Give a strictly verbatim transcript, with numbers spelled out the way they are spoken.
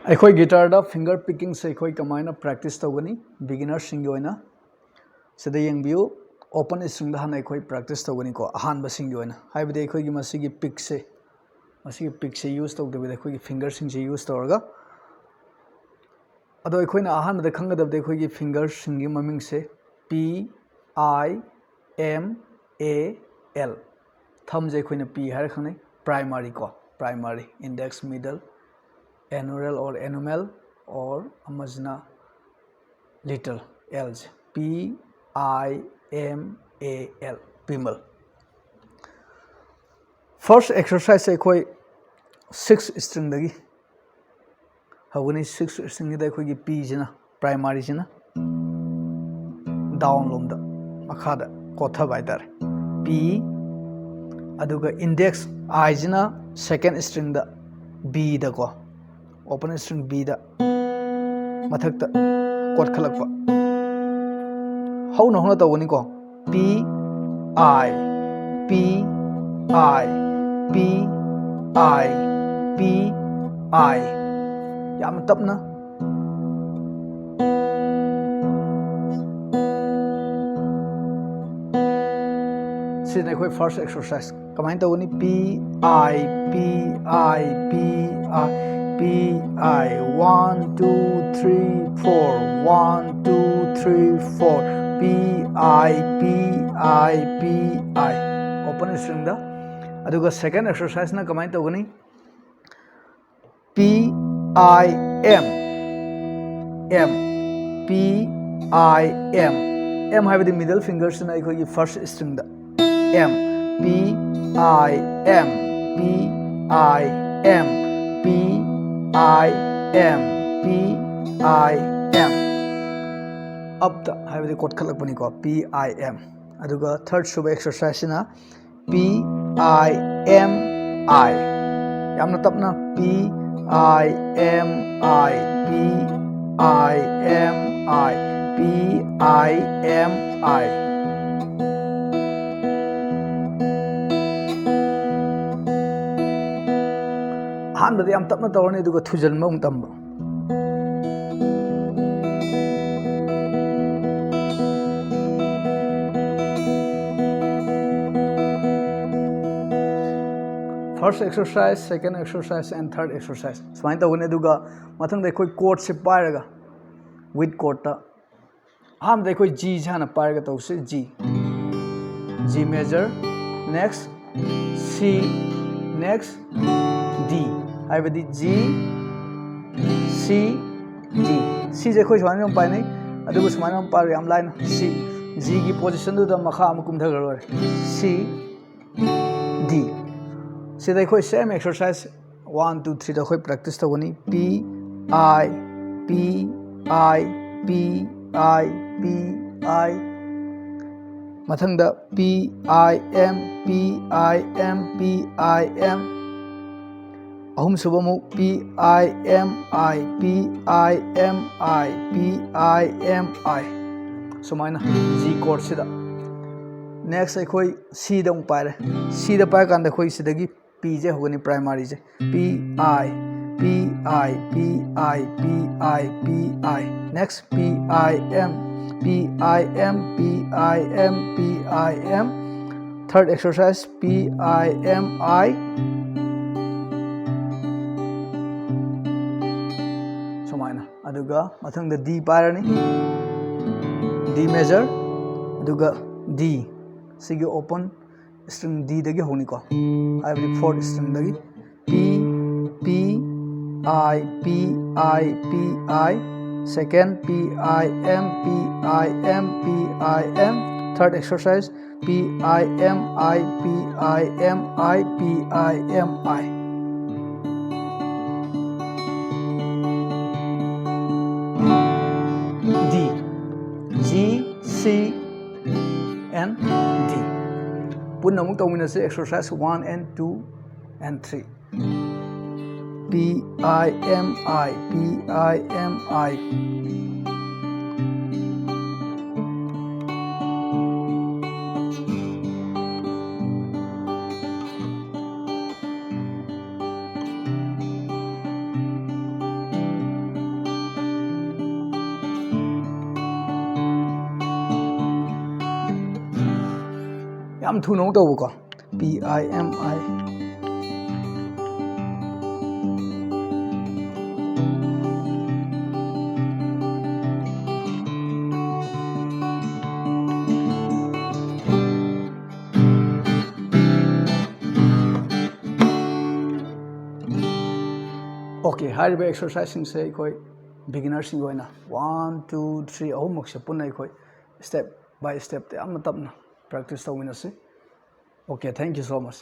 ꯑꯩꯈꯣꯏ ꯒꯤꯇꯥꯔꯗ ꯐꯤꯡꯒꯔ ꯄꯤꯀꯤꯡꯁꯦ ꯑꯩꯈꯣꯏ ꯀꯃꯥꯏꯅ ꯄ꯭ꯔꯦꯛꯇꯤꯁ ꯇꯧꯒꯅꯤ? ꯕꯤꯒꯤꯅꯔꯁꯤꯡꯒꯤ ꯑꯣꯏꯅ ꯁꯤꯗ ꯌꯦꯡꯕꯤꯌꯨ꯫ ꯑꯣꯄꯟ ꯁ꯭ꯇ꯭ꯔꯤꯡꯗ ꯍꯥꯟꯅ ꯑꯩꯈꯣꯏ ꯄ꯭ꯔꯦꯛꯇꯤꯁ ꯇꯧꯒꯅꯤꯀꯣ, ꯑꯍꯥꯟꯕꯁꯤꯡꯒꯤ ꯑꯣꯏꯅ, ꯍꯥꯏꯕꯗꯤ ꯑꯩꯈꯣꯏꯒꯤ ꯃꯁꯤꯒꯤ ꯄꯤꯛꯁꯦ, ꯃꯁꯤꯒꯤ ꯄꯤꯛꯁꯦ ꯌꯨꯁ ꯇꯧꯗꯕꯤꯗ ꯑꯩꯈꯣꯏꯒꯤ ꯐꯤꯡꯒꯔꯁꯤꯡꯁꯦ ꯌꯨꯁ ꯇꯧꯔꯒ꯫ ꯑꯗꯣ ꯑꯩꯈꯣꯏꯅ ꯑꯍꯥꯟꯕꯗ ꯈꯪꯒꯗꯕꯗꯤ ꯑꯩꯈꯣꯏꯒꯤ ꯐꯤꯡꯒꯔꯁꯤꯡꯒꯤ ꯃꯃꯤꯡꯁꯦ P I M A L꯫ ꯊꯝꯁꯦ ꯑꯩꯈꯣꯏꯅ P ꯍꯥꯏꯔ ꯈꯪꯅꯩ꯫ ꯄ꯭ꯔꯥꯏꯃꯔꯤ ꯀꯣ, primary, index, middle, annular or ꯑꯦꯅꯨꯃꯦꯜ, ꯑꯣꯔ ꯑꯃꯁꯤꯅ ꯂꯤꯇꯜ, ꯑꯦꯜꯁꯦ, P I M A L, ꯄꯤꯃꯜ꯫ ꯐꯥꯔꯁ ꯑꯦꯛꯁꯔꯁꯥꯏꯖꯁꯦ ꯑꯩꯈꯣꯏ ꯁꯤꯛꯁ ꯁ꯭ꯇ꯭ꯔꯤꯡꯗꯒꯤ ꯍꯧꯒꯅꯤ꯫ ꯁꯤꯛꯁ ꯁ꯭ꯇ꯭ꯔꯤꯡꯁꯤꯗ ꯑꯩꯈꯣꯏꯒꯤ ꯄꯤꯁꯤꯅ, ꯄ꯭ꯔꯥꯏꯃꯔꯤꯁꯤꯅ ꯗꯥꯎꯟ ꯂꯣꯝꯗ, ꯃꯈꯥꯗ ꯀꯣꯠꯊꯕ ꯍꯥꯏꯇꯥꯔꯦ, ꯄꯤ꯫ ꯑꯗꯨꯒ ꯏꯟꯗꯦꯛꯁ ꯑꯥꯏꯁꯤꯅ ꯁꯦꯀꯦꯟ ꯁ꯭ꯇ꯭ꯔꯤꯡꯗ, ꯕꯤꯗꯀꯣ, ꯑꯣꯄꯟ ꯁ꯭ꯇ꯭ꯔꯤꯡ ꯕꯤꯗ ꯃꯊꯛꯇ ꯀꯣꯠꯈꯠꯂꯛꯄ꯫ ꯍꯧꯅ ꯍꯧꯅ ꯇꯧꯒꯅꯤꯀꯣ꯫ P I, P I, P I, P I꯫ ꯌꯥꯝꯅ ꯇꯞꯅ꯫ ꯁꯤꯅ ꯑꯩꯈꯣꯏ ꯐꯥꯔꯁ ꯑꯦꯛꯁꯔꯁꯥꯏꯖ꯫ ꯀꯃꯥꯏꯅ ꯇꯧꯒꯅꯤ? P I, P I, P I, P I, one, two, three, four, one, two, three, four, P I, P I, P I꯫ Open ꯁ꯭ꯇ꯭ꯔꯤꯡꯗ꯫ ꯑꯗꯨꯒ second ꯑꯦꯛꯁꯔꯁꯥꯏꯖꯅ ꯀꯃꯥꯏꯅ ꯇꯧꯒꯅꯤ? P I M, M, P I M꯫ M ꯍꯥꯏꯕꯗꯤ middle ꯐꯤꯡꯒꯔꯁꯤꯅ ꯑꯩꯈꯣꯏꯒꯤ first ꯁ꯭ꯇ꯭ꯔꯤꯡꯗ꯫ M, P I M, P I M, P I M, P I M꯫ ꯑꯞꯇ ꯍꯥꯏꯕꯗꯤ ꯀꯣꯠꯈꯠꯂꯛꯄꯅꯤꯀꯣ, P I M꯫ ꯑꯗꯨꯒ ꯊꯥꯔꯠ ꯁꯨꯕ ꯑꯦꯛꯁꯔꯁꯥꯏꯖꯁꯤꯅ P I M I꯫ ꯌꯥꯝꯅ ꯇꯞꯅ꯫ P I M I, P I M I, P I M I꯫ ꯑꯍꯥꯟꯕ ꯑꯗꯨꯗꯤ ꯌꯥꯝ ꯇꯞꯅ ꯇꯧꯔꯅꯤ, ꯑꯗꯨꯒ ꯊꯨꯖꯟꯕ ꯑꯃꯨꯛ ꯇꯝꯕ꯫ First exercise, second exercise and third exercise ꯁꯨꯃꯥꯏꯅ ꯇꯧꯒꯅꯤ꯫ ꯑꯗꯨꯒ ꯃꯊꯪꯗ ꯑꯩꯈꯣꯏ ꯀꯣꯔꯠꯁꯦ ꯄꯥꯏꯔꯒ, ꯋꯤꯠ ꯀꯣꯔꯠꯇ ꯑꯍꯥꯟꯕꯗ ꯑꯩꯈꯣꯏ G ꯁꯦ ꯍꯥꯟꯅ ꯄꯥꯏꯔꯒ ꯇꯧꯁꯤ꯫ G, G major, next C, next D, ꯍꯥꯏꯕꯗꯤ G, C, D꯫ ꯁꯤꯁꯦ ꯑꯩꯈꯣꯏ ꯁꯨꯃꯥꯏꯅ ꯑꯗꯨꯝ ꯄꯥꯏꯅꯩ, ꯑꯗꯨꯒ ꯁꯨꯃꯥꯏꯅ ꯑꯗꯨꯝ ꯄꯥꯏꯔꯒ ꯌꯥꯝ ꯂꯥꯏꯅ ꯁꯤ G ꯒꯤ ꯄꯣꯖꯤꯁꯟꯗꯨꯗ ꯃꯈꯥ ꯑꯃꯨꯛ ꯀꯨꯝꯊꯈ꯭ꯔ ꯂꯣꯏꯔꯦ꯫ C, D꯫ ꯁꯤꯗ ꯑꯩꯈꯣꯏ same exercise one, two, three ꯗ ꯑꯩꯈꯣꯏ practice ꯇꯧꯒꯅꯤ꯫ P, I, P, I, P, I, P, I꯫ ꯃꯊꯪꯗ P, I, M, P, I, M, P, I, M꯫ ꯑꯍꯨꯝꯁꯨꯕ ꯑꯃꯨꯛ P, I, M, I, P, I, M, I, P, I, M, I꯫ ꯁꯨꯃꯥꯏꯅ G ꯀꯣꯔꯠꯁꯤꯗ꯫ Next ꯑꯩꯈꯣꯏ C ꯗ ꯑꯃꯨꯛ ꯄꯥꯏꯔꯦ꯫ C ꯗ ꯄꯥꯏꯔꯀꯥꯟꯗ ꯑꯩꯈꯣꯏ ꯁꯤꯗꯒꯤ P ꯁꯦ ꯍꯧꯒꯅꯤ, ꯄ꯭ꯔꯥꯏꯃꯔꯤꯁꯦ꯫ P, I, P, I, P, I, P, I, P, I꯫ Next P, I, M, P, I, M, P, I, M, P, I, M꯫ Third exercise, P, I, M, I꯫ ꯁꯨꯃꯥꯏꯅ꯫ ꯑꯗꯨꯒ ꯃꯊꯪꯗ D ꯄꯥꯏꯔꯅꯤ, D major, ꯑꯗꯨꯒ D꯫ ꯁꯤꯒꯤ open string D ꯗꯒꯤ ꯍꯧꯅꯤꯀꯣ, ꯍꯥꯏꯕꯗꯤ fourth string ꯗꯒꯤ꯫ P, P, I, P, I, P, I꯫ Second, P, I, M, P, I, M, P, I, M। Third exercise, P, I, M, I, P, I, M, I, P, I, M, I। D, G, C, and D꯫ ꯄꯨꯟꯅ ꯑꯃꯨꯛ ꯇꯧꯃꯤꯟꯅꯁꯤ, exercise one and two and three꯫ P, I, M, I, P, I, M, I꯫ ꯌꯥꯝ ꯊꯨꯅ ꯑꯃꯨꯛ ꯇꯧꯕꯀꯣ꯫ P I M I. Okay, ꯍꯥꯏꯔꯤꯕ exerciseꯁꯤꯡꯁꯦ ꯑꯩꯈꯣꯏ beginnerꯁꯤꯡꯒꯤ ꯑꯣꯏꯅ one, two, three ꯑꯍꯨꯝꯃꯛꯁꯦ ꯄꯨꯟꯅ ꯑꯩꯈꯣꯏ step by step ꯌꯥꯝꯅ ꯇꯞꯅ practice ꯇꯧꯃꯤꯟꯅꯁꯤ꯫ Okay, thank you so much.